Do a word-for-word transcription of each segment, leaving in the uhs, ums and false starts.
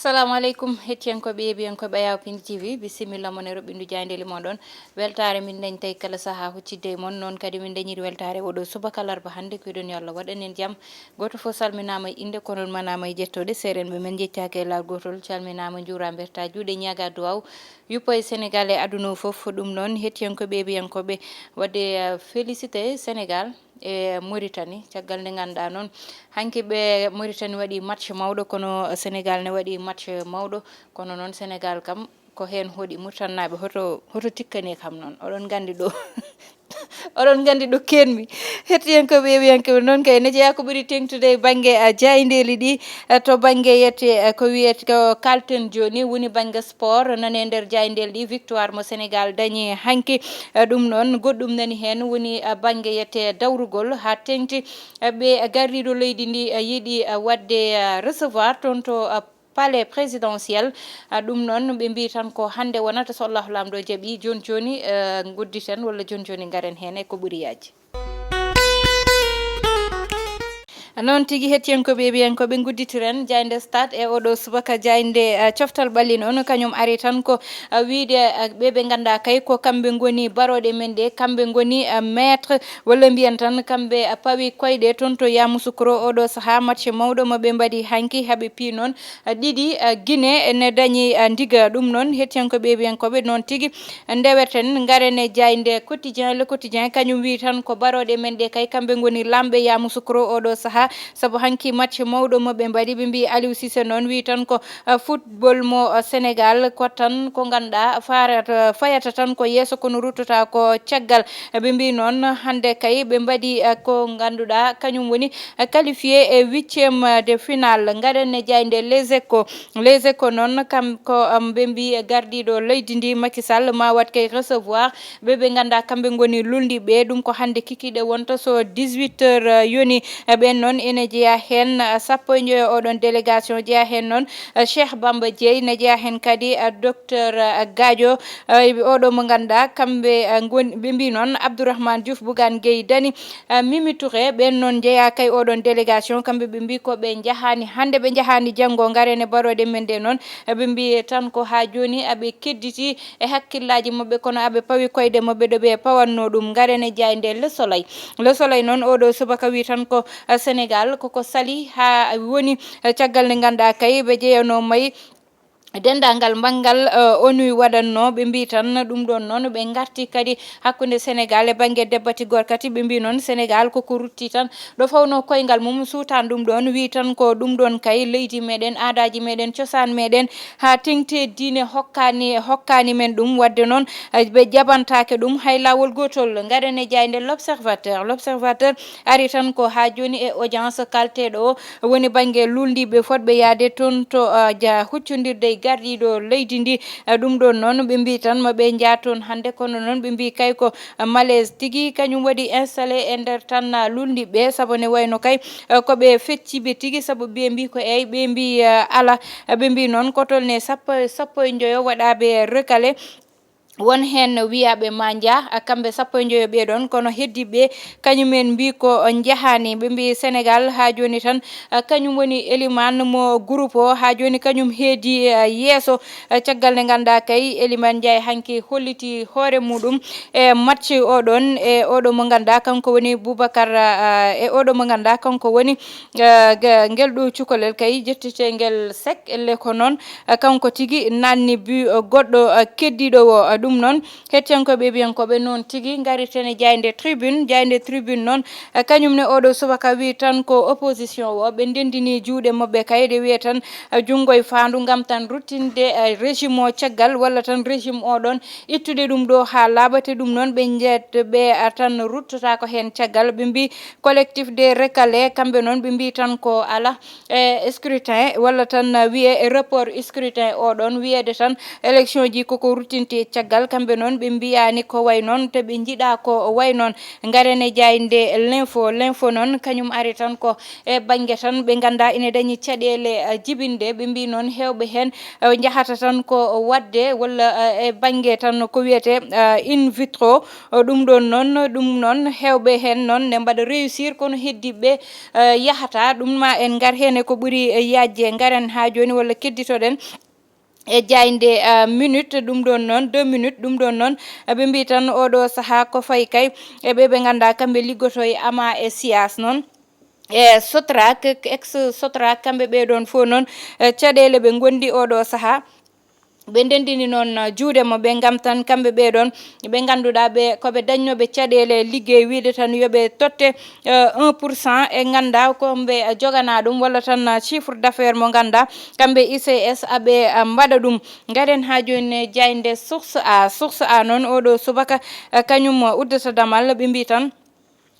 Assalamu aleykum, hettiyankooɓe, yeeɓiyankooɓe Ayaw Pindi T V, bisimilla mon e roɓɓindu jaayndeeli mon ɗon. Weltaare min dañi tawi kala sahaa huccitde e mon, noon kadi min dañiri weltaare oɗo subaka larba hannde, ko eɗon yo Allah waɗan en jam. Gooto fof salminaama e innde, kono manaama e jettooɗe, seerenɓe men njettaaki e laawol gootol, calminaama, njuura, mberta juuɗe, ñaaga duwaw, yuppo e Senegal e aduna o fof. Ɗum noon, hettiyankooɓe, yeeɓiyankooɓe, waɗde, eh, félicité Senegal e Mauritanie, caggal nde ngannduɗaa noon, hanki ɓe Mauritanie waɗi match mawɗo, kono Senegal ne waɗi match mawɗo, kono noon Senegal kam ko heen hoɗi. Mauritannaaɓe, hoto, hoto tikkane kam noon, oɗon nganndi ɗo, oɗon nganndi ɗo kenmi. Hettiyankooɓe, yeeɓiyankooɓe, noon kay ne jeyaa ko ɓuri teeŋtude e bannge, a, jaayndeeli ɗi, a, to bannge yette, a, ko wiyete ko kalten jooni, woni bannge sport, nane nder jaayndeeli ɗi, victoire mo Senegal dañi hanki. A, ɗum noon, goɗɗum nani heen, woni, a, bannge yette dawrugol haa teeŋti, a, ɓe gardiiɗo leydi ndi, a, yiɗi, a, waɗde, a, recevoir toon to, a, palais présidentiel. A, ɗum noon, ɓe mbiyi tan ko hannde wonata, so Allahu Laamɗo jaɓi. Jooni jooni, eh, ngudditen walla jooni jooni ngaren heen e ko ɓuri yaaji. Noon tigi, hettiyankooɓe, yeeɓiyankooɓe, ngudditiren jaaynde Stade e oɗo subaka. Jaaynde, eh, coftal ɓalli noon, kañum ari tan ko, eh, wiyde, eh, ɓe ɓe ngannduɗaa kay ko kamɓe ngoni barooɗe men ɗe, kamɓe ngoni, eh, maître walla mbiyen tan kamɓe, eh, pawi koyɗe toon to Yamoussoukro. Oɗo sahaa match mawɗo mo ɓe mbaɗi hanki, haɓe pii noon, eh, ɗiɗi, eh, Guinée ne dañi, eh, ndiga. Ɗum noon, hettiyankooɓe, yeeɓiyankooɓe, noon tigi ndeweten, ngaren e jaaynde Quotidien, Le Quotidien, kañum wi tan ko barooɗe men ɗe kay, kamɓe ngoni laamɓe Yamoussoukro oɗo sahaa, sabu hanki match mawɗo mo ɓe mbaɗi, ɓe mbi Aliou Cissé noon wi tan ko, eh, football mo, eh, Sénégal, ko tan ko ngannduɗaa farata, fayata tan ko yeeso, kono ruttata ko caggal. Ɓe mbi noon hannde kay ɓe mbaɗi, eh, ko ngannduɗaa kañum woni, eh, qualifié e huitième de finale. Ngaren e jaaynde Les Échos. Les Échos noon, kam ko, um, ɓe mbi gardiiɗo leydi ndi, Macky Sall, ma waɗ kay recevoir ɓe ɓe ngannduɗaa kamɓe ngoni lulndiiɓe. Ɗum ko hannde kikiiɗe wonta, so dix-huit heures, uh, yoni. Uh, ɓeen noon ene jeyaa heen, uh, sappo e njoyo oɗon délégation, jeyaa heen noon, uh, Cheikh Bamba Dièye, ne jeyaa heen kadi, uh, docteur, uh, Gadio, uh, oɗo mo ngannduɗaa kamɓe, uh, ngoni, ɓe mbi noon Abdourahmane Diouf, Bougane Gueye Dany, uh, Mimi Touré, ɓeen noon njeyaa kay oɗon délégation, kamɓe ɓe mbi ko ɓe njahaani hannde, ɓe njahaani janngo, ngaren e barooɗe men ɗe noon. Ɓe mbi tan ko haa jooni aɓe kedditi e hakkillaaji maɓɓe, kono aɓe pawi koyɗe maɓɓe ɗo ɓe pawatnoo ɗum. Ngaren e jaaynde Le Soleil. Le Soleil noon, oɗo subaka wi tan ko, eh, Sénégal koko sali haa woni, eh, caggal nde ngannduɗaa kay ɓe jeyanoo may denndaangal manngal, eh, ONU waɗatnoo. Ɓe mbi tan ɗum ɗoon noon ɓe ngarti kadi hakkunde Sénégal e bannge debbati gorkati. Ɓe mbi noon Sénégal koko rutti tan ɗo fawnoo koyngal mum, suutan ɗum ɗoon, wi tan ko ɗum ɗoon kay leydi meɗen, aadaaji meɗen, cosaan meɗen, haa teŋti e diine hokkaani, hokkaani men ɗum. Waɗde noon, eh, ɓe jaɓantaake ɗum hay laawol gootol. Ngaren e jaaynde L'Observateur. L'Observateur ari tan ko haa jooni e audience kalteeɗo o, woni bannge lulndiiɓe fotɓe yahde toon to, eh, ja huccondirde e gardiiɗo leydi ndi. Eh, ɗum ɗoon noon ɓe mbi tan ma ɓe njaa toon hannde, kono noon ɓe mbi kay ko malaise tigi kañum waɗi installé e nder tan, ah, lulndiiɓe, sabu ne wayno kay, eh, ko ɓe fecciiɓe tigi, sabu ɓe mbi ko eey, ɓe mbi, eh, ala, eh, ɓe mbi noon ko tolni sappo, sappo e njoyo waɗaaɓe recalé. Won heen wiyaaɓe ma njaa, ah, kamɓe sappo e njoyo ɓee ɗoon, kono heddiiɓe kañum en mbi ko njahaani. Ɓe mbi Sénégal haa jooni tan, ah, kañum woni elimaan mo groupe o, haa jooni kañum heedi, ah, yeeso. Eh, caggal nde ngannduɗaa kay Eliman Ndiaye hanki holliti hoore muɗum e match oɗon, e oɗo mo ngannduɗaa kanko woni Boubacar, eh, e oɗo mo ngannduɗaa kanko woni, eh, ge-, ngel ɗo cukalel kay jettitengel sek, elle ko noon, eh, kanko tigi nanni but, eh, goɗɗo, eh, keddiiɗo o. Eh, ɗum noon, hettiyankooɓe, ɓiyankooɓe, noon tigi ngariten e jaaynde Tribune. Jaaynde Tribune noon, eh, kañum ne oɗo subaka wi tan ko opposition o, ɓe ndenndini juuɗe maɓɓe kay, ɗe wiya tan, eh, junngo e faandu ngam tan ruttinde, eh, régime o caggal, walla tan régime o ɗon ittude ɗum ɗo haa laaɓa. Te ɗum noon ɓe njet-, ɓe, ah, tan ruttata ko heen caggal. Ɓe mbi collectif des recalés, kamɓe noon ɓe mbi tan ko ala e scrutin, walla tan, ah, wiye report scrutin o ɗon, wiyeede tan élection ji koko ruttinte caggal. Gal kamɓe noon ɓe mbiyaani ko way noon, te ɓe njiɗaa ko way noon. Ngaren e jaaynde L'Info. L'Info noon kañum ari tan ko e bannge tan ɓe nganndaa ina dañi caɗeele, eh, jibinde. Ɓe mbii noon heewɓe heen, eh, njahata tan ko waɗde walla, eh, e bannge tan ko wiyetee, eh, in vitro. O, ɗum ɗoon noon, ɗum noon heewɓe heen noon ne mbaɗa réussir, kono heddiiɓe, eh, yahata. Ɗum ma en ngar heen e ko ɓuri, eh, yaajde. Ngaren haa jooni walla kedditoɗen e jaaynde, eh, minute, ɗum ɗoon noon, deux minutes, ɗum ɗoon noon, eh, ɓe mbii tan oɗo sahaa ko fayi kay e ɓe ɓe nganndaa kamɓe liggoto e ama e siyaas noon. E Sotrac, ex Sotrac, kamɓe ɓee ɗoon fof noon, eh, caɗeele ɓe ngondi oɗo sahaa. Ɓe ndenndini noon, eh, juuɗe mo ɓe ngam tan kamɓe ɓee ɗoon ɓe ngannduɗaa ɓe ko ɓe dañnooɓe caɗeele liggey wiyde tan yo ɓe totte, eh, un pour cent e nganndaa ko ɓe joganaa ɗum walla tan, eh, chiffre d'affaires mo nganndaa kamɓe I C S aɓe, eh, mbaɗa ɗum. Ngaren haa jooni e jaaynde Source A. Source A noon oɗo subaka, eh, kañum uddata damal ɓe mbii tan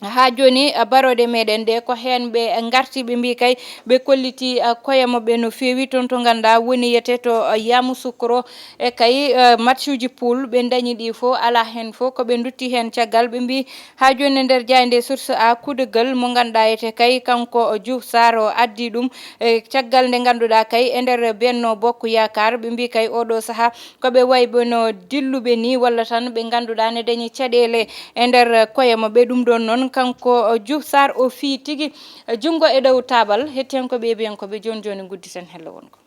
haa jooni, eh, barooɗe meɗen ɗe ko heen ɓe ngarti, ɓe mbii kay ɓe kolliti, eh, koye maɓɓe no feewi toon to nganndaa woni yete to, eh, Yamoussoukro e kay, eh, matchuji poule ɓe dañi ɗi fof alaa heen fof ko ɓe ndutti heen caggal. Ɓe mbii haa jooni e nder jaaynde Source A coup de gueule mo ngannduɗaa yete kay kanko, eh, Diouf Sarr o addi ɗum e caggal nde ngannduɗaa kay e nder Benno Bokk Yaakaar ɓe mbii kay oɗo sahaa ko ɓe wayɓe no dilluɓe ni walla tan ɓe ngannduɗaa ne dañi caɗeele e nder koye maɓɓe. Ɗum ɗoon noon kanko Diouf Sarr o fii tigi junngo e dow taabal. Hettiyankooɓe e biyankooɓe jooni jooni ngudditen hello wonko.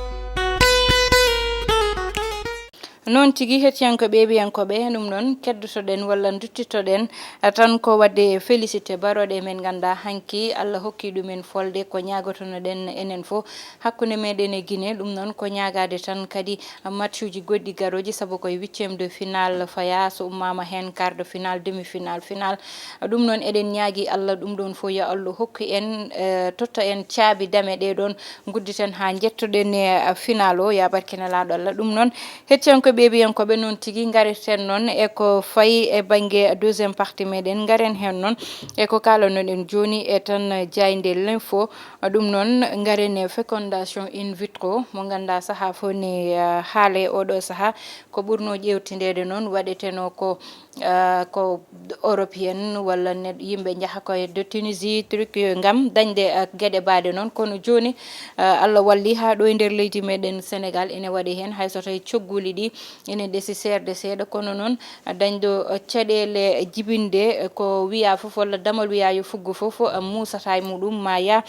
Noon tigi hettiyankooɓe e biyankooɓe ɗum noon keddotoɗen walla nduttitoɗen, eh, tan ko waɗde félicité barooɗe men ngannduɗaa hanki Allah hokki ɗumen folde ko ñaagotonoɗen enen fof hakkunde meɗen e Guinée. Ɗum noon ko ñaagaade tan kadi matchuji goɗɗi garooji, sabu koye huitième de finale fayaa, so ummaama heen quart de finale, demi finale, finale. Ɗum noon eɗen ñaagi Allah, ɗum ɗoon fof yo Allah hokku en, eh, totta en caabi dame ɗee ɗoon, ngudditen haa njettoɗen e, eh, finale o, yaa barke Nelaaɗo Allah. Ɗum noon hettiyankooɓe e biyankooɓe noon tigi ngareten noon e ko fayi e bannge deuxième partie meɗen, ngaren heen noon e ko kaalanoɗen jooni e tan jaaynde L'Info. Ɗum noon, ngaren e fécondation in vitro, mo ngannduɗaa sahaa fof ne, eh, haale oɗo sahaa. Ko ɓurnoo ƴeewtindeede noon, waɗetenoo ko, eh, ko European walla ne, yimɓe njaha ko e de Tunisie, truc, eh, ngam dañde, eh, geɗe baaɗe noon. Kono jooni, eh, Allah walli haa ɗo e nder leydi meɗen Sénégal ene waɗi heen, hay so tawi cogguuli ɗi ene ɗesi seerde seeɗa, kono noon dañɗo caɗeele jibinde ko wiyaa fof walla damal wiyaa yo fuggu fof, muusata e muɗum ma yaa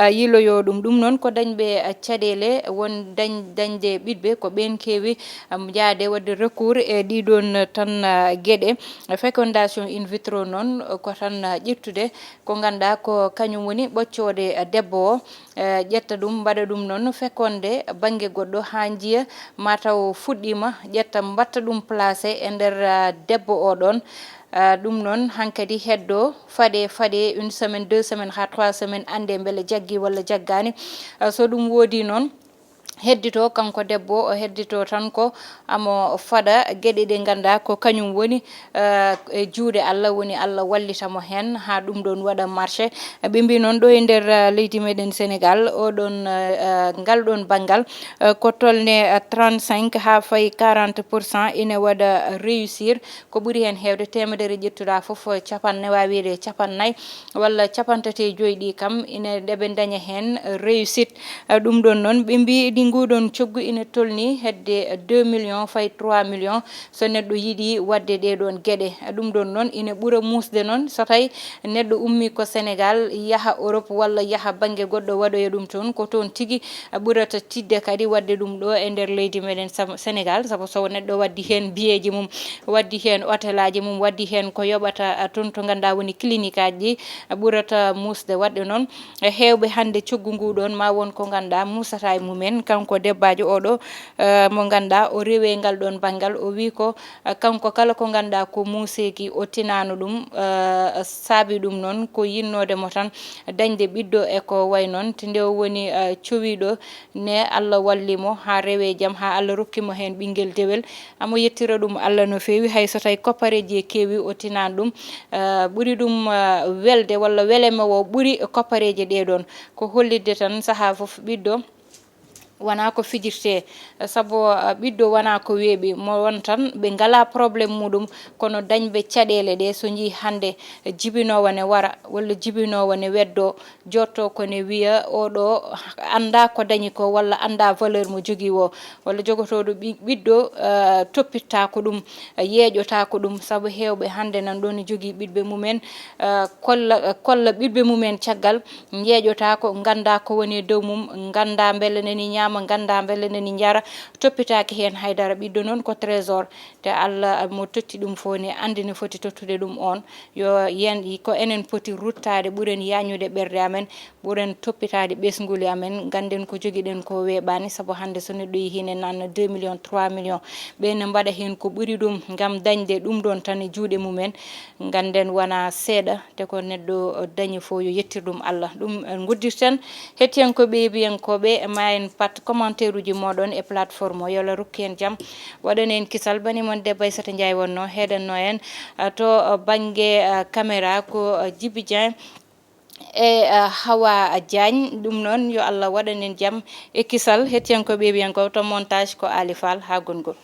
yiiloyo ɗum. Ɗum noon ko dañɓe caɗeele won dañ-, dañde ɓiɗɓe ko ɓeen keewi, um, yaade waɗde recours e ɗiɗoon tan, uh, geɗe. Fécondation in vitro noon ko tan, uh, ƴettude ko ngannduɗaa ko kañum woni ɓoccoode, uh, debbo o. Eh, ƴetta ɗum, mbaɗa ɗum noon fekkonde bannge goɗɗo haa njiya mataw fuɗɗiima, ƴetta mbaɗta ɗum placé e nder, ah, debbo o ɗoon. Ah, ɗum noon hankadi heddo faɗe, faɗe une semaine, deux semaines haa trois semaines, annde mbele jaggi walla jaggaani. Ah, so ɗum woodi noon, heddito kanko debbo o, heddito tan ko amo faɗa geɗe ɗe ngannduɗaa ko kañum woni, eh, e juuɗe Allah, woni Allah wallita mo heen haa ɗum ɗoon waɗa marché. Ɓe mbii noon ɗo e nder, eh, leydi meɗen Sénégal, o ɗoon, eh, ngal ɗoon banngal, eh, ko tolne, eh, trente-cinq haa fayi quarante pour cent ine waɗa réussir. Ko ɓuri heen heewde teemedere ƴettuɗaa fof, eh, capanɗe, waawi wiyde capannay walla capantati e joy ɗi kam ine ɗeɓe daña heen réussite. Eh, ɗum ɗoon noon, ɓe mbii ɗi nguɗoon coggu ina tolni hedde deux millions fayi trois millions. So neɗɗo yiɗi waɗde ɗee ɗoon geɗe, eh, ɗum ɗoon noon ina ɓura muusde noon so tawi neɗɗo ummii ko Sénégal, yaha Europe walla yaha bannge goɗɗo waɗoya ɗum toon. Ko toon tigi, eh, ɓurata tiiɗde kadi waɗde ɗum ɗo e nder leydi meɗen Sam-, Sénégal. Sabu so neɗɗo waddi heen biyeeji mum, waddi heen hôtelaaji mum, waddi heen ko yoɓata, eh, toon to ngannduɗaa woni clinique aji ɗi, eh, ɓurata muusde. Waɗde noon, e heewɓe hannde coggu ngu ɗoon ma won ko ngannduɗaa muusata e mumen. Kanko debbaajo oɗo, eh, mo ngannduɗaa o rewe ngal ɗoon banngal, o wii ko, eh, kanko kala ko ngannduɗaa ko muuseeki o tinaano ɗum, eh, saabi ɗum noon ko yinnoode mo tan dañde ɓiɗɗo e ko way noon. Te nde o woni, eh, cowiiɗo ne, Allah walli mo haa rewe jam, haa Allah rokki mo heen ɓinngel dewel. Amo yettira ɗum Allah no feewi, hay so tawi koppareeji e keewi o tinaani ɗum. Eh, ɓuri ɗum, eh, welde walla weleemo o ɓuri koppareeje ɗee ɗoon. Ko hollitde tan sahaa fof ɓiɗɗo Wonaa ko fijirtee, sabu, uh, ɓiɗɗo wonaa ko weeɓi, mo won tan ɓe ngalaa problème muɗum, kono dañɓe caɗeele ɗe, so njii hannde jibinoowo ne wara, walla jibinoowo ne weddoo, jotto ko ne wiya oɗo anndaa ko dañi ko, walla anndaa valeur mo jogii o, walla jogotooɗo ɓi-, ɓiɗɗo, uh, toppittaako ɗum, uh, yeeƴotaako ɗum, sabu heewɓe hannde nan ɗoon ne jogii ɓiɗɓe mumen, uh, kolla, uh, kolla ɓiɗɓe mumen caggal, njeeƴotaako, nganndaa ko woni e dow mum, nganndaa mbele nani ñaama, nganndaa mbele nani njara, toppitaaki heen haydara. Ɓiɗɗo noon ko trésor, te Allah mo totti ɗum fof ne anndi no foti tottude ɗum oon. Yo yen, ko enen poti ruttaade, ɓuren yaañude ɓerɗe amen, ɓuren toppitaade ɓesnguli amen, ngannden ko jogiɗen ko weeɓaani, sabu hannde so neɗɗo yehii ne nanna deux millions, trois millions, ɓe ne mbaɗa heen ko ɓuri ɗum ngam dañde ɗum ɗoon tan e juuɗe mumen. Ngannden wonaa seeɗa, te ko neɗɗo dañi fof yo yettir ɗum Allah. Ɗum, eh, nguddirten hettiyankooɓe, yeeɓiyankooɓe, ma en pat commentaire uji mooɗon e plateforme o, yo Allah rokku en jam, waɗan en kisal. Bani mon debbo Aissata Ndiaye wonno heedanno en, eh, to, eh, bannge, eh, caméra ko, eh, Djiby Dieng e, eh, Hawa Diagne. Ɗum noon yo Allah waɗan en jam e kisal. Hettiyankooɓe, yeeɓiyankooɓe, to montage ko Ali Fall. Haa gongol.